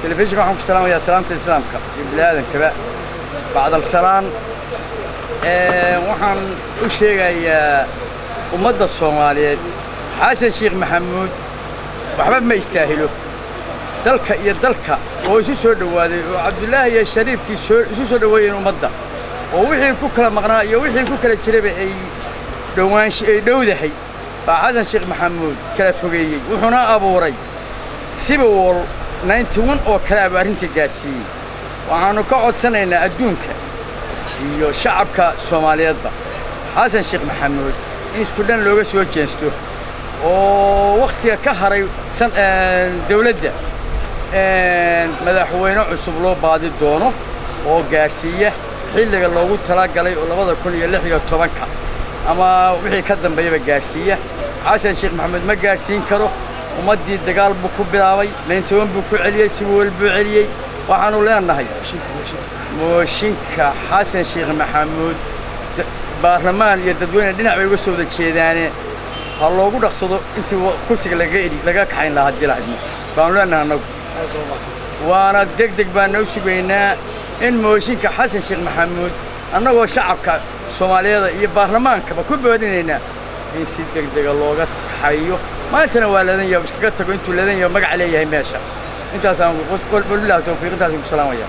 Telefishinka waxaan ku salaamayaa salaamta Islaamka iyo bini'aadankaba. Bacdal salaan, waxaan u sheegayaa ummadda Soomaaliyeed, Xasan Sheekh Maxamuud waxba ma istaahilo. Dalka iyo dalka oo isu soo dhowaaday oo Cabdullaahi iyo Shariifkii soo isu soo dhoweeyeen ummadda, oo wixii ku kala maqnaa iyo wixii ku kala jirayba ay dhowaansho ay dhowdahay, baa Xasan Sheekh Maxamuud kala fogeeyey, wuxuuna abuuray civil war 91 oo kale abuu arrinta gaarsiiyey. Waxaannu ka codsanaynaa adduunka iyo shacabka Soomaaliyeedba Xasan Sheekh Maxamuud in isku dhan looga soo jeesto oo wakhtiga ka haray dawladda madaxweyne cusub loo baadi doono oo gaarsiiya xilliga loogu talagalay oo 2016-ka ama wixii ka dambeeyaba gaarsiiya. Xasan Sheekh Maxamuud ma gaarsiin karo. Ummaddii dagaal buu ku bilaabay, 91 buu ku celiyey, civil buu celiyey. Waxaannu leenahay mooshinka Xasan Sheekh Maxamuud baarlamaan iyo dadweyne dhinac bay uga soo wada jeedaane, ha loogu dhaqsado intii kursiga lagaga eri laga kaxayn lahaa haddii la idmo baanu leenahay annagu. Waana deg deg baana u sugaynaa in mooshinka Xasan Sheekh Maxamuud, annagoo shacabka Soomaaliyeeda iyo baarlamaankaba ku boodinaynaa in si deg dega looga kaxeeyo. Maantana waa ladan yahay, iskaga tago intuu ladan yahay, magac leeyahay meesha. Intaasaan, wabillahi tawfiiq, intaasaan ku salaamaya.